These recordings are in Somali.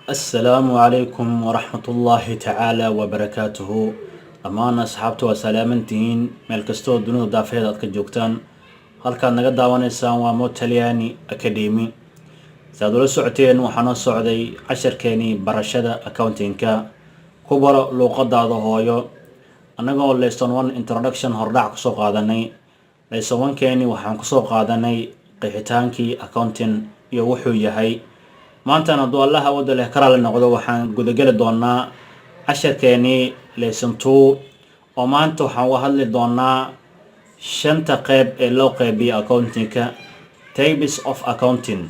Assalaamu calaykum waraxmatullaahi tacaala wabarakaatuhu. Dhammaan asxaabta waa salaamantihiin meel kastoo dunida daafeed aad ka joogtaan. Halkaad naga daawanaysaan waa Motaliani Academy. Si aad ula socoteen, waxaa noo socday casharkeenii barashada accountingka, ku baro luuqadaada hooyo, annagoo lesson one introduction, hordhac, kusoo qaadanay. Lesson one-keeni waxaan kusoo qaadanay qeexitaankii accounting iyo wuxuu yahay. Maantana, hadduu Allah awooda leh karaale noqdo, waxaan gudageli doonaa casharkeenii lesson two, oo maanta waxaan uga hadli doonaa shanta qeyb ee loo qeybiyo accountingka, types of accounting.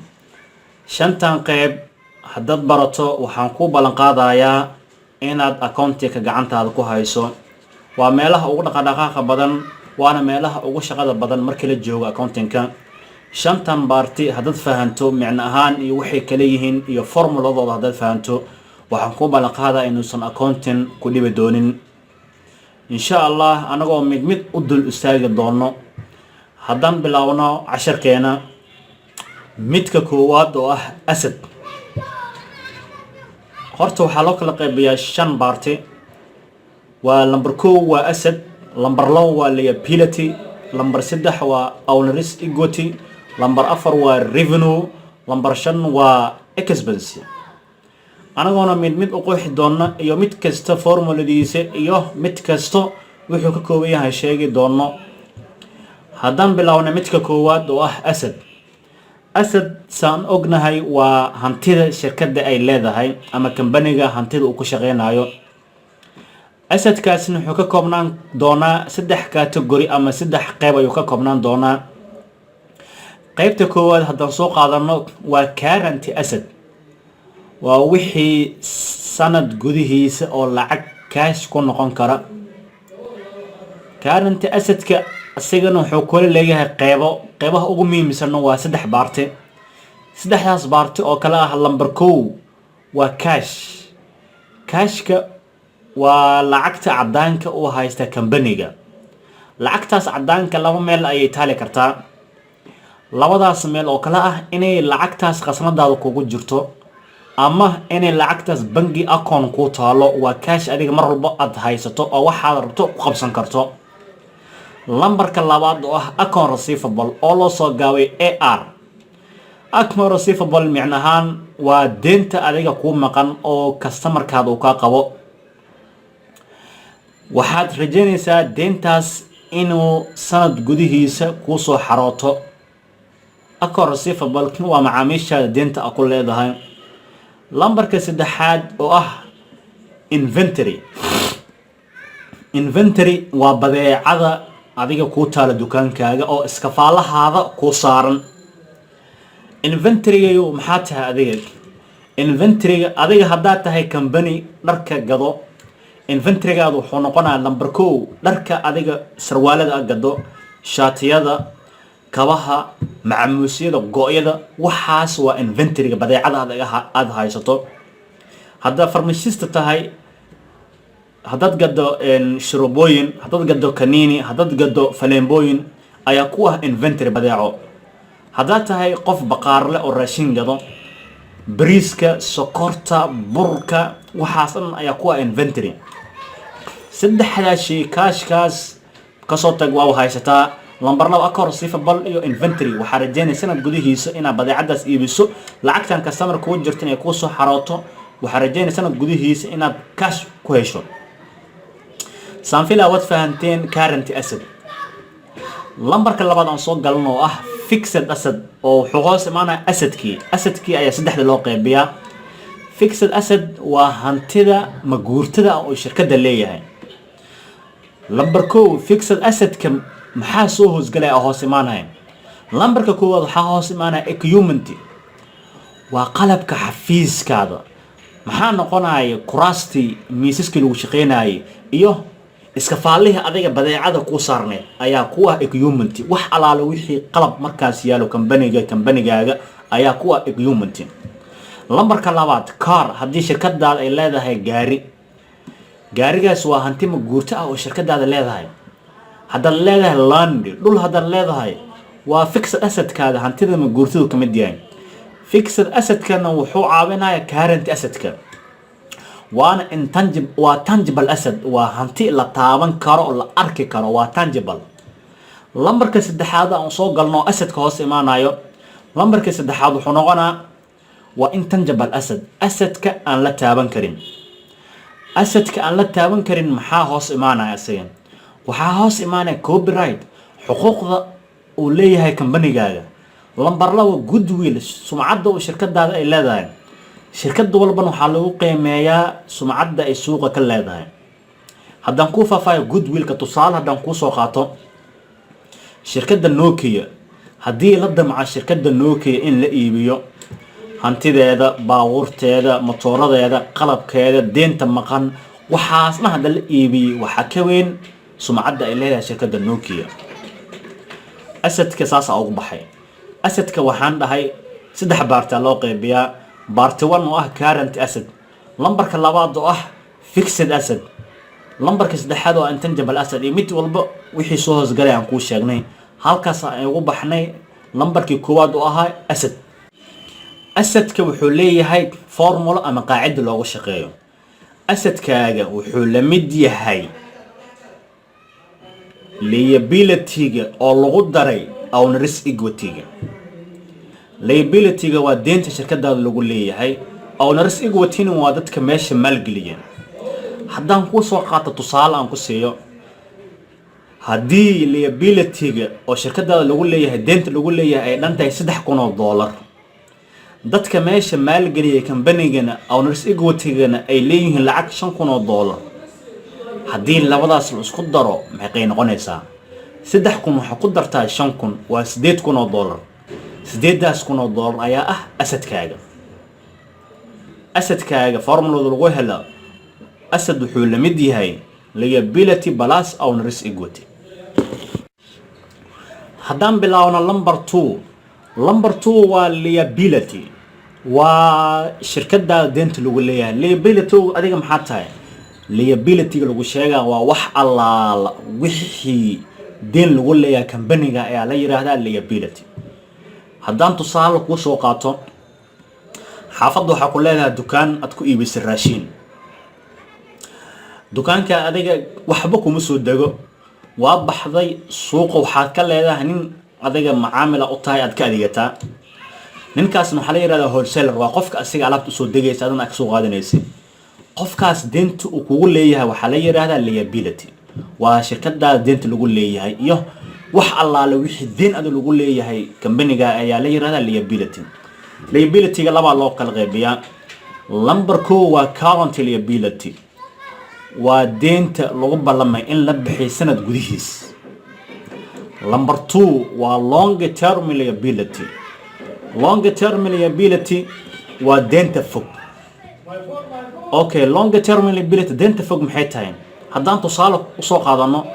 Shantan qeyb haddaad barato, waxaan ku ballan qaadayaa inaad accountingka gacantaada ku hayso. Waa meelaha ugu dhaqadhaqaaqa badan, waana meelaha ugu shaqada badan markii la joogo accountingka. Shantan part haddaad fahanto micno ahaan iyo waxay kala yihiin iyo formuladooda haddaad fahanto, waxaan ku ballan qaadaa inuusan accounting ku dhibi doonin, insha Allah, anagoo mid mid u dul istaagi doono. Haddaan bilaabno casharkeena, midka koowaad oo ah asset. Horta waxaa loo kala qaybiyaa shan part. Waa number kow waa asset, number labo waa liability, number saddex waa owners equity, number afar waa revenue, number shan waa expense. Anagoona mid mid u qeexi doona iyo mid kasta formuladiisa iyo mid kasta wuxuu ka kooban yahay sheegi doono. Haddaan bilaawna midka koowaad oo ah asset. Asset, saan ognahay, waa hantida shirkadda ay leedahay ama kambaniga hantida uu ku shaqeynayo. Assetkaasna wuxuu ka koobnaan doonaa saddex category ama saddex qeyb ayuu ka koobnaan doonaa. Qeybta koowaad haddaan soo qaadano waa current asset. Waa wixii sanad gudihiisa oo lacag cash ku noqon kara. Current assetka isagana wuxuu kula leeyahay qeybo. Qeybaha ugu muhiimsanna waa saddex part. Saddexdaas part oo kale ah, number kow waa cash. Cashka waa lacagta caddaanka uu haysta kambaniga. Lacagtaas caddaanka laba meel ayay taali kartaa. Labadaas meel oo kale ah inay lacagtaas khasnadaada kugu jirto ama inay lacagtaas bangi account kuu taalo. Waa cash adiga mar walba aad haysato oo waxaad rabto ku qabsan karto. Lambarka labaad oo ah account receivable, oo loo soo gaabay AR. Account receivable micnahaan waa deenta adiga kuu maqan oo customerkaada uu kaa qabo. Waxaad rajeynaysaa deentaas inuu sanad gudihiisa kuusoo xarooto. Account receivable waa macaamiishaada deenta a ku leedahay. Lambarka saddexaad oo ah inventory. Inventory waa badeecada adiga kuu taala dukaankaaga oo iskafaalahaada kuu saaran. Inventorygayu maxaa tahay adiga? Inventoryga adiga haddaad tahay company dharka gado, inventorygaadu wuxuu noqonayaa number kow dharka adiga, sarwaalada a gado, shaatiyada, kabaha, macamuusyada, go-yada. Waxaas waa inventoryga badeecada adiga aada haysato. Haddaad pharmacist tahay, haddaad gado sharubooyin, haddaad gado kaniini, haddaad gado faleembooyin, ayaa ku ah inventory badeeco. Haddaad tahay qof baqaarle oo raashin gado, bariiska, sokorta, burka, waxaas dhan ayaa ku ah inventory. Saddexdaas shay, cashkaas kasoo tag, waa haysataa. Lambar laba account receivable iyo inventory. Waxaa rajeynaya sanad gudihiisa inaad badeecadaas iibiso, lacagtan customer kuu jirto inay kuusoo xarooto. Waxaa rajeynaya sanad gudihiisa inaad cash ku hesho. Saanfila waad fahanteen current asset. Lambarka labaad aan soo galan oo ah fixed asset, oo wuxuu hoos imaanaya assetkii. Assetkii ayaa saddexda loo qeybiyaa. Fixed asset waa hantida maguurtada ah oo shirkadda leeyahay. Lambar kow, fixed assetka maxaa soo hoosgalaya oo hoos imaanaya? Lambarka koowaad waxaa hoos imaanaya equipment. Waa qalabka xafiiskaada. Maxaa noqonaya? Kuraastii, miisaskii lagu shaqeynayay iyo iskafaalihii adiga badeecada kuu saarneed ayaa ku ah equipment. Wax alaale wixii qalab markaas yaalo kambaniga, kambanigaaga, ayaa ku ah equipment. Lambarka labaad, car. Haddii shirkadaada ay leedahay gaari, gaarigaas waa hanti maguurto ah oo shirkadaada leedahay. Haddaad leedahay land, dhul haddaad leedahay, waa fixed assetkaada, hantida maguurtadu ka mid yahay. Fixed assetkana wuxuu caawinaya current assetka, waana intangible, waa tangible asset, waa hanti la taaban karo oo la arki karo, waa tangible. Lambarka saddexaad aan soo galno, assetka hoos imaanayo, lambarka saddexaad wuxuu noqonaa waa intangible asset, assetka aan la taaban karin. Assetka aan la taaban karin maxaa hoos imaanaya isagan? Waxaa hoos imaanaya copyright, xuquuqda uu leeyahay kambanigaaga. Lambar 2, goodwill, sumcadda uu shirkadaada ay leedahay. Shirkad walban waxaa lagu qiimeeyaa sumcadda ay suuqa ka leedahay. Haddaan kuu faahfaayo goodwillka, tusaale haddaan kuusoo qaato shirkadda Nokia, haddii la damco shirkadda Nokia in la iibiyo, hantideeda, baabuurteeda, matooradeeda, qalabkeeda, deenta maqan, waxaasna hadda la iibiyey, waxaa ka weyn sumcadda ay leedahay shirkadda Nokia. Assetka saasaa ugu baxay. Assetka waxaan dhahay saddex part-aa loo qeybiyaa: part one oo ah current asset, lambarka labaad oo ah fixed asset, lambarka saddexaad oo intangible asset, iyo mid walba wixii soo hoosgalay aan kuu sheegnay. Halkaas aan ugu baxnay lambarkii koowaad oo ahaa asset. Assetka wuxuu leeyahay formula ama qaacida loogu shaqeeyo. Assetkaaga wuxuu la mid yahay liability-ga oo lagu daray owners equity-ga. Liability-ga waa deynta shirkadaada lagu leeyahay, owners equity-na waa dadka meesha maalgeliya. Haddaan kuu soo qaato tusaale aan ku siiyo, haddii liability-ga oo shirkadaada lagu leeyahay, deynta lagu leeyahay, ay dhan tahay $3,000, dadka meesha maalgeliyay kambanigana, owners equity-gana, ay leeyihiin lacag $5,000, haddii labadaas la isku daro maxay noqonaysaa? 3,000 waxaa ku dartaa 5,000, waa $8,000. Sideedaas kun oo dollar ayaa ah assetkaaga. Assetkaaga formulada lagu helo asset wuxuu la mid yahay liability plus owners equity. Haddaan bilaawno number two, number two waa liability, waa shirkadaada deynta lagu leeyahay. Liability adiga maxaa tahay? Liabilityga lagu sheegaa waa wax allaala wixii deen lagu leeyahay companiga ayaa la yiraahdaa liability. Haddaan tusaale kuu soo qaato, xaafadda waxaa ku leedahay dukaan aad ku iibisay raashiin. Dukaanka adiga waxba kuma soo dego, waa baxday, suuqa waxaad ka leedahay nin adiga macaamila u tahay, aad ka adeegataa. Ninkaasna waxaa la yihahdaa wholesaler, waa qofka asiga alaabta usoo degaysa, adana aad kasoo qaadanaysa. Qofkaas deynta uu kugu leeyahay waxaa la yidhaahdaa liability, waa shirkadaada deynta lagu leeyahay, iyo wax allaale wixii deen ada lagu leeyahay companiga ayaa la yihahdaa liability. Liabilityga labaa loo kala qeybiyaa. Number 1 waa current liability, waa deynta lagu ballamay in la bixiyo sanad gudihiis. Number 2 waa long term liability. Long term liability waa deynta fog. Okay, long term liability, deynta fog maxay tahay? Haddaan tusaale usoo qaadano,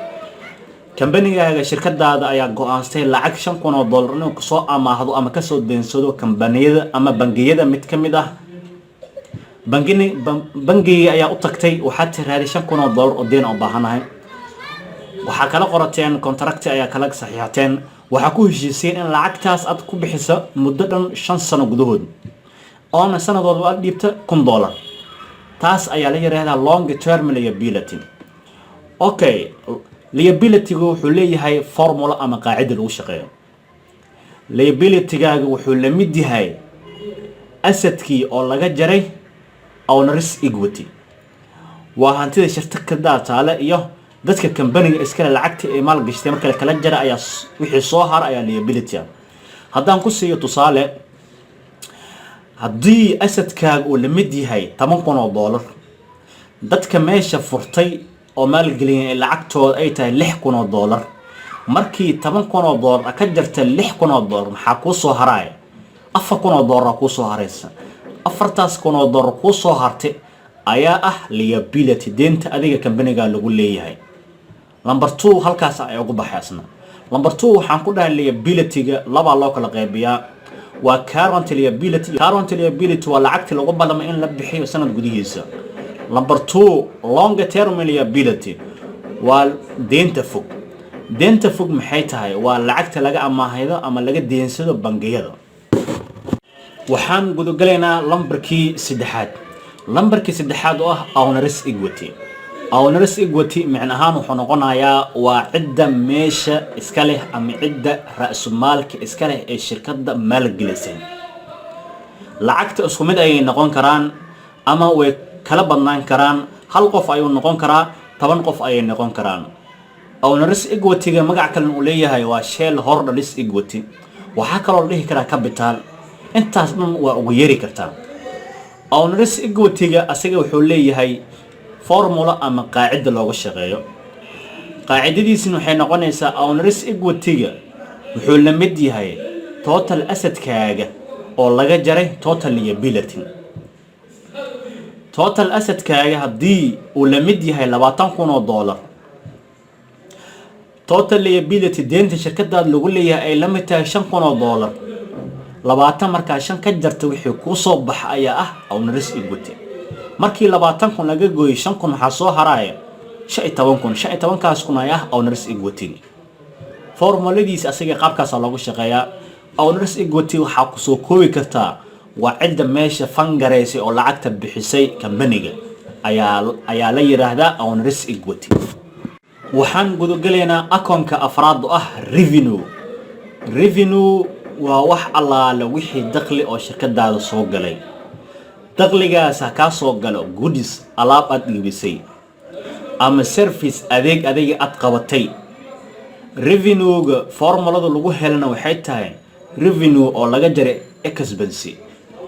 kambanigaaga, shirkadaada ayaa go-aanstay lacag $5,000 inuu kasoo amaahdo ama kasoo deensado kambaniyada ama bangiyada mid ka mid ah. Bangini bangigii ayaa u tagtay, waxaad tiraaday $5,000 oo deen oo baahanahay. Waxaa kala qorateen contract ayaa kala saxiixateen, waxaa ku heshiiseen in lacagtaas aad ku bixiso muddo dhan 5 sano gudahood, oona sanad walba aad dhiibta $1,000. Taas ayaa la yiraahdaa long term liability. Okay, liabilitygu wuxuu leeyahay formula ama qaacida lagu shaqeeyo. Liabilitygaaga wuxuu la mid yahay assetkii oo laga jaray owners equity, waa hantida shirkada taale iyo dadka kambaniga iskale lacagta ay maalgashtay. Marka la kala jara ayaa wixii soo hara ayaa liability ah. Haddaan ku siiyo tusaale, haddii assetkaaga uu la mid yahay $10,000, dadka meesha furtay oo maalgeliyay lacagtooda ay tahay $6,000, markii $10,000 ka jarta $6,000, maxaa kuu soo haraya? $4,000 kuu soo haraysa. Afartaas kun oo dollar kuu soo hartay ayaa ah liability, deynta adiga kambaniga lagu leeyahay. Number 2 halkaas ay ugu baxay asna. Number 2 waxaan ku dhahay liability-ga labaa loo kala qaybiyaa, waa current liability. Current liability waa lacagtii lagu ballamay in la bixiyo sanad gudihiisa. Number 2, long term liability, waa deynta fog. Deynta fog maxay tahay? Waa lacagta laga amaahaydo ama laga deensado bangiyada. Waxaan gudagalaynaa lambarkii saddexaad, lambarkii saddexaad oo ah owners equity. Owners equity micno ahaan wuxuu noqonayaa waa cidda meesha iska leh ama cidda ra-sumaalka iska leh ee shirkadda maalgelisay. Lacagta isku mid ayay noqon karaan ama way kala badnaan karaan. Hal qof ayuu noqon karaa, 10 qof ayay noqon karaan. Owners equity-ga magac kalen uu leeyahay waa shareholders equity. Waxaa kaloo la dhihi karaa capital. Intaas dhan waa ugu yeeri kartaa. Owners equity-ga asaga wuxuu leeyahay formula ama qaacida looga shaqeeyo. Qaacidadiisina waxay noqonaysaa, owners equity-ga wuxuu la mid yahay total assetkaaga oo laga jaray total liability. Total assetkaaga haddii uu la mid yahay $20,000, total liability, deynta shirkadaad lagu leeyahay, ay la mid tahay $5,000, 20 markaa shan ka jarta, wixii kuu soo baxa ayaa ah owners equity. Markii 20,000 laga gooyey 5,000, waxaa soo haraya 15,000. 15-kaas kun ayaa ah owners equity. Formuladiisa asaga qaabkaasa loogu shaqeeyaa. Owners equity waxaa kusoo koobi kartaa waa cidda meesha fangaraysay oo lacagta bixisay kambaniga ayaa la yiraahdaa owners equity. Waxaan gudagelaynaa akoonka afraad oo ah revenue. Revenue waa wax allaale wixii dakhli oo shirkadaada soo galay. Dakhligaas ha kaa soo galo goods, alaab aad iibisay, ama service, adeeg adiga aad qabatay. Revenue-ga formulada lagu helana waxay tahay revenue oo laga jaray expense,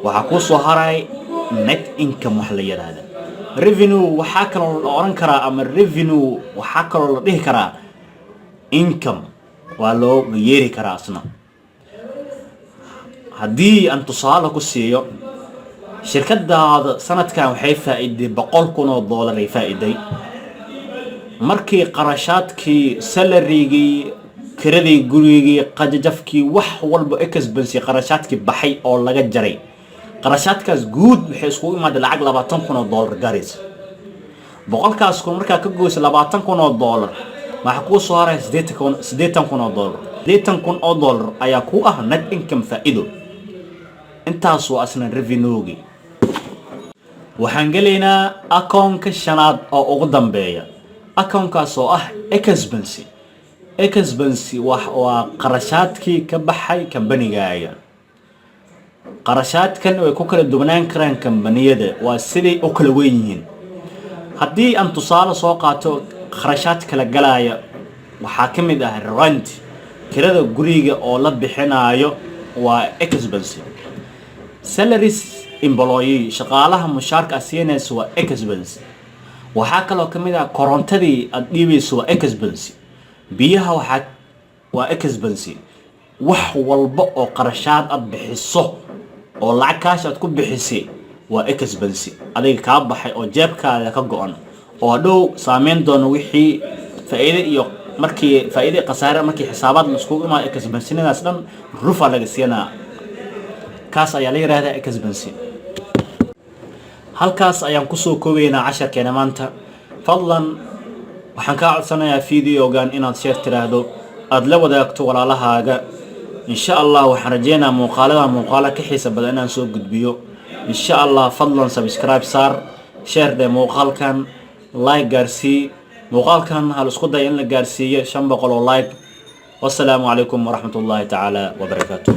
waxaa kuu soo haray net income wax la yidhaahda. Revenue waxaa kaloo la oran karaa ama revenue waxaa kaloo la dhihi karaa income, waa loo yeeri karaa asna. Haddii aan tusaale ku siiyo, shirkadaada sanadkan waxay faa'iiday $100,000 ay faa'iiday. Markii qarashaadkii, salarygii, kiradii gurigii, qajajafkii, wax walba expense, qarashaadkii baxay oo laga jaray qarashaadkaas guud, waxay iskugu imaaday lacag $20,000 gaaraysa. 100-kaas kun markaa ka goysa $20,000, waxaa kuu soo haraya 80,000, $80,000. $80,000 ayaa ku ah net income, faa'iido. Intaas waa asna revenue-gii. Waxaan gelaynaa akoonka shanaad oo ugu dambeeya, akoonkaas oo ah expense. Expense waa qarashaadkii ka baxay kambanigaaga. Qarashaadkan way ku kala duwanaan karaan kambaniyada, waa siday u kala weyn yihiin. Haddii aan tusaale soo qaato, kharashaad kala galaya waxaa ka mid ah rent, kirada guriga oo la bixinayo, waa expense. Salaries employee, shaqaalaha mushaarka aad siinayso, waa expense. Waxaa kaloo ka mid ah korontadii aad dhiibayso, waa expense. Biyaha waxaa waa expense. Wax walba oo qarashaad aad bixiso oo lacag kaash aad ku bixisay waa expense adiga kaa baxay oo jeebkaada ka go-an, oo hadhow saameyn doono wixii faa'iide iyo markii faa'iide khasaare, markii xisaabaad la iskugu imaado, expensenadaas dhan rufa laga siinaa. Kaas ayaa la yidhahdaa expense. Halkaas ayaan kusoo koobaynaa casharkeena maanta. Fadlan waxaan kaa codsanayaa videogan inaad share tiraahdo, aada la wadaagto walaalahaaga. Insha Allah waxaan rajeynayaa muuqaalada muuqaalo ka xiisa badan inaan soo gudbiyo insha Allah. Fadlan subscribe saar, share dheh muuqaalkan, like gaarsii muuqaalkan. Hal isku day in la gaarsiiyo 500 oo like. Wasalaamu calaykum waraxmat ullahi tacaala wabarakaatu.